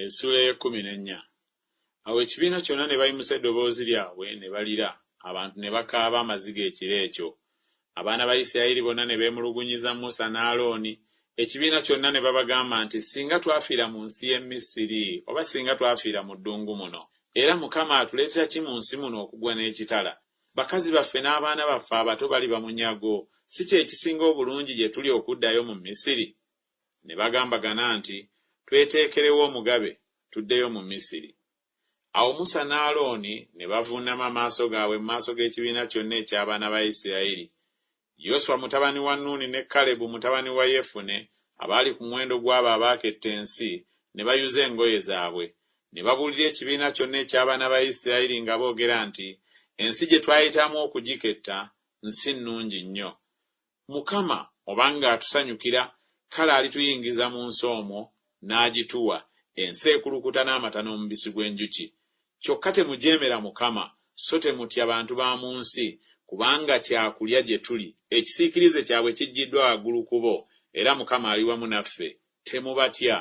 Essuula ey'ekkumi n'ennya. Awo ekibiina kyonna ne bayimusa eddoboozi lyabwe ne balira, abantu ne bakaaba amaziga ekiro ekyo. Abaana ba Isirayiri bonna ne beemulugunyiza Musa ne Alooni, ekibiina kyonna ne babagamba nti, Singa twafiira mu nsi y'e Misiri, oba singa twafiira mu ddungu muno! Era Mukama atuleetera ki mu nsi muno okugwa n'ekitala? Bakazi baffe n'abaana baffe abato baliba munyago, si kye kisinga obulungi gye tuli okuddayo mu Misiri? Ne bagambagana nti, Tweteekerewo omugabe, tuddeyo mu Misiri. Awo Musa ne Alooni ne bavuunama amaaso gaabwe mu maaso g'ekibiina kyonna eky'abaana ba Isirayiri. Yoswa mutabani wa Nuuni ne Kalebu mutabani wa Yefune abaali ku muwendo gw'abo abaaketta ensi ne bayuza engoye zaabwe, ne babuulira ekibiina kyonna eky'abaana ba Isirayiri nga boogera nti, Ensi gye twayitamu okugiketta nsi nnungi nnyo. Mukama obanga atusanyukira, kale alituyingiza mu nsi omwo, n'agituwa, ensi ekulukuta n'amata n'omubisi gw'enjuki. Kyokka temujeemera Mukama, so temutya bantu ba mu nsi, kubanga kya kulya gye tuli, ekisiikirize kyabwe kiggyiddwa waggulu ku bo, era Mukama ali wamu naffe, temubatya.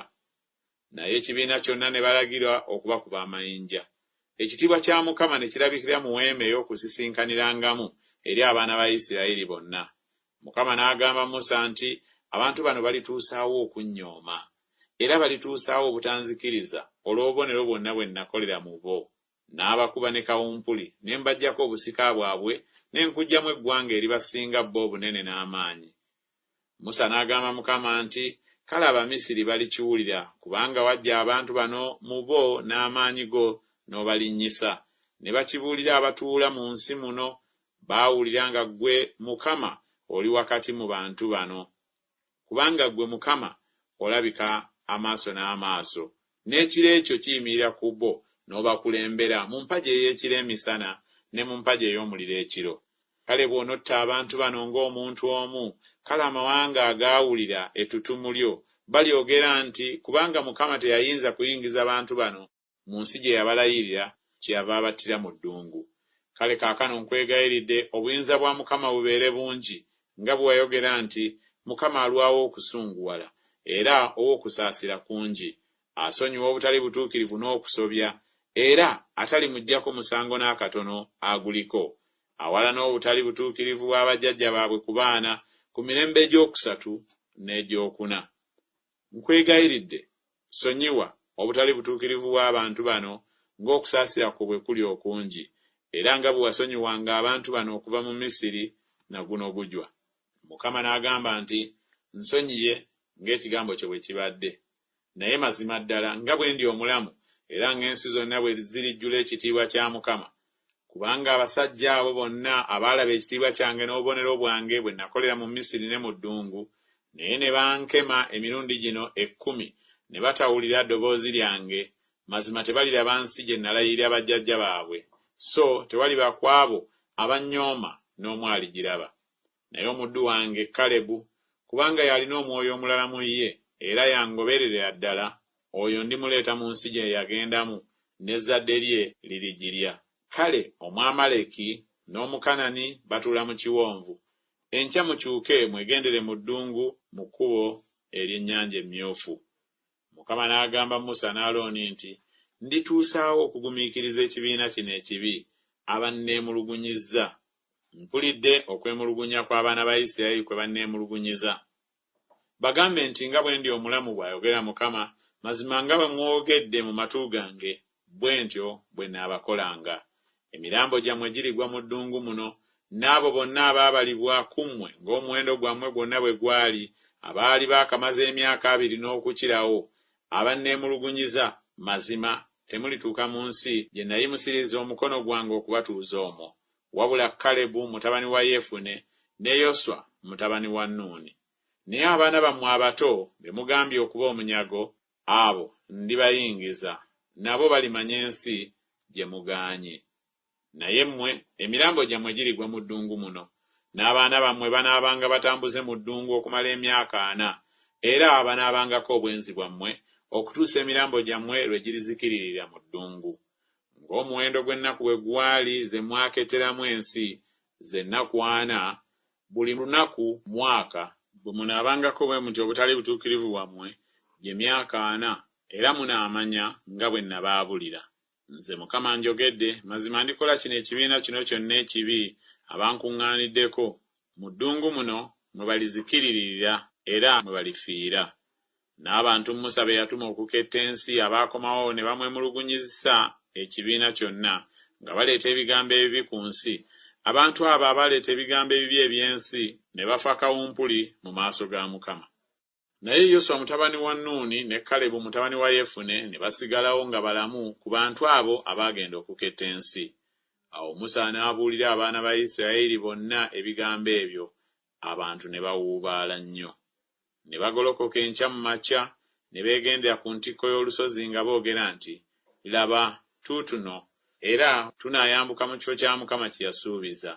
Naye ekibiina kyonna ne balagirwa okubakuba amayinja. Ekitiibwa kya Mukama ne kirabikira mu weema ey'okusisinkanirangamu eri abaana ba Isirayiri bonna. Mukama n'agamba Musa nti, Abantu bano balituusa wa okunnyooma? Era balituusa wa obutanzikiriza olw'obubonero bwonna bwe nnakolera mu bo? Naabakuba ne kawumpuli, ne mbaggyako obusika bwabwe, ne nkuggyamu eggwanga eribasinga bo obunene n'amaanyi. Musa n'agamba Mukama nti, Kale Abamisiri balikiwulira, kubanga waggya abantu bano mu bo n'amaanyi go n'obalinnyisa, ne bakibuulira abatuula mu nsi muno, baawulira nga ggwe Mukama oli wakati mu bantu bano. Kubanga ggwe Mukama olabika amaaso n'amaaso, n'ekire kyo kiyimirira ku bo, n'obakulembera mu mpagi ey'ekire emisana, ne mu mpagi ey'omuliro ekiro. Kale bw'onotta abantu bano ng'omuntu omu, kale amawanga agaawulira ettutumu lyo balyogera nti, Kubanga Mukama teyayinza kuyingiza bantu bano mu nsi gye yabalayirira, kyeyava abattira mu ddungu. Kale kaakano nkwegayiridde, obuyinza bwa Mukama bubeere bungi, nga bwe wayogera nti, Mukama alwawo okusunguwala, era ow'okusaasira kungi, asonyiwa obutali butuukirivu n'okusobya, era atalimuggyako musango n'akatono aguliko, awalana obutali butuukirivu bwa bajjajja baabwe ku baana, ku mirembe egy'okusatu n'egy'okuna. Nkwegayiridde, sonyiwa obutali butuukirivu bw'abantu bano ng'okusaasira kwo bwe kuli okungi, era nga bwe wasonyiwanga abantu bano okuva mu Misiri na guno gujwa. Mukama n'agamba nti, Nsonyiye ng'ekigambo kyo bwe kibadde. Naye mazima ddala nga bwe ndi omulamu, era ng'ensi zonna bwe zirijjula ekitiibwa kya Mukama, kubanga abasajja abo bonna abaalaba ekitiibwa kyange n'obubonero bwange bwe nakolera mu Misiri ne mu ddungu, naye ne bankema emirundi gino ekkumi ne batawulira ddoboozi lyange, mazima tebaliraba nsi gye nalayirira bajjajja baabwe, so tewaliba ku abo abannyooma n'omu aligiraba. Naye omuddu wange Kalebu, kubanga y'alina omwoyo omulala mu ye, era y'angobererera ddala, oyo ndimuleeta mu nsi gye yagendamu, n'ezzadde lye lirigirya. Kale Omwamaleki n'Omukanani batuula mu kiwonvu. Enkya mukyuke mwegendere mu ddungu mu kkubo ery'Ennyanja Emmyufu. Mukama n'agamba Musa ne Alooni nti, Ndituusa wa okugumiikiriza ekibiina kino ekibi abanneemulugunyizza? Mpulidde okwemulugunya kw'abaana ba Isirayiri kwe banneemulugunyiza. Bagambe nti, Nga bwe ndi omulamu, bw'ayogera Mukama, mazima nga bwe mwogedde mu matu gange, bwe ntyo bwe nnaabakolanga. Emirambo gyammwe girigwa mu ddungu muno, n'abo bonna abaabalibwa ku mmwe ng'omuwendo gwammwe gwonna bwe gwali, abaali baakamaza emyaka abiri n'okukirawo, abanneemulugunyiza, mazima temulituuka mu nsi gye nnayimusiriza omukono gwange okubatuuza omwo, wabula Kalebu mutabani wa Yefune ne Yoswa mutabani wa Nuuni. Naye abaana bammwe abato be mugambye okuba omunyago, abo ndibayingiza, nabo balimanya ensi gye mugaanye. Naye mmwe, emirambo gyammwe girigwa mu ddungu muno, n'abaana bammwe banaabanga batambuze mu ddungu okumala emyaka ana, era banaabangako obwenzi bwammwe, okutuusa emirambo gyammwe lwe girizikiririra mu ddungu. Ng'omuwendo gw'ennaku bwe gwali ze mwaketteramu ensi, ze nnaku ana, buli lunaku mwaka, bwe munaabangako bwe mutyo obutali butuukirivu bwammwe, gye myaka ana Era munaamanya nga bwe nabaabulira. Nze Mukama njogedde, mazima ndikola kino ekibiina kino kyonna ekibi abankuŋŋaaniddeko, mu ddungu muno mwe balizikiririra era mwe balifiira. N'abantu Musa be yatuma okuketta ensi abaakomawo ne bamwemulugunyizisa ekibiina kyonna, nga baleeta ebigambo ebibi ku nsi, abantu abo abaaleeta ebigambo ebibi eby'ensi ne bafa kawumpuli mu maaso ga Mukama. Naye Yoswa mutabani wa Nuuni ne Kalebu mutabani wa Yefune ne basigalawo nga balamu ku bantu abo abaagenda okuketta ensi. Awo Musa n'abuulira abaana ba Isiraeri bonna ebigambo ebyo, abantu ne bawuubaala nnyo. Ne bagolokoka enkya mu makya, ne beegendera ku ntikko y'olusozi nga boogera nti Laba, tuutuno, era tunaayambuka mu kifo kya Mukama kye yasuubiza,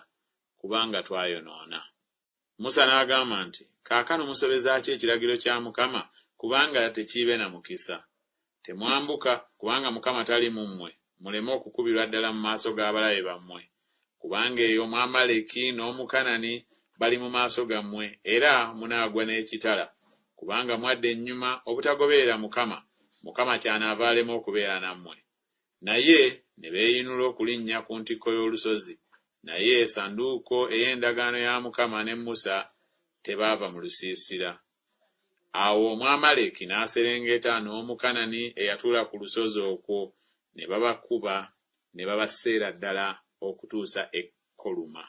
kubanga twayonoona. Musa n'agamba nti Kaakano musobeza ki ekiragiro kya Mukama, kubanga tekiibe na mukisa? Temwambuka, kubanga Mukama tali mu mmwe, muleme okukubirwa ddala mu maaso g'abalabe bammwe, kubanga eyo Omwamaleki n'Omukanani bali mu maaso gammwe, era munaagwa n'ekitala, kubanga mwadda ennyuma obutagoberera Mukama, Mukama kyanaava alema okubeera nammwe. Naye ne beeyinula okulinnya ku ntikko y'olusozi, naye essanduuko ey'endagaano ya Mukama ne Musa tebaava mu lusiisira. Awo Omwamaleki n'aserengeta n'Omukanani eyatuula ku lusozi okwo, ne babakuba ne babaseera ddala okutuusa e Koluma.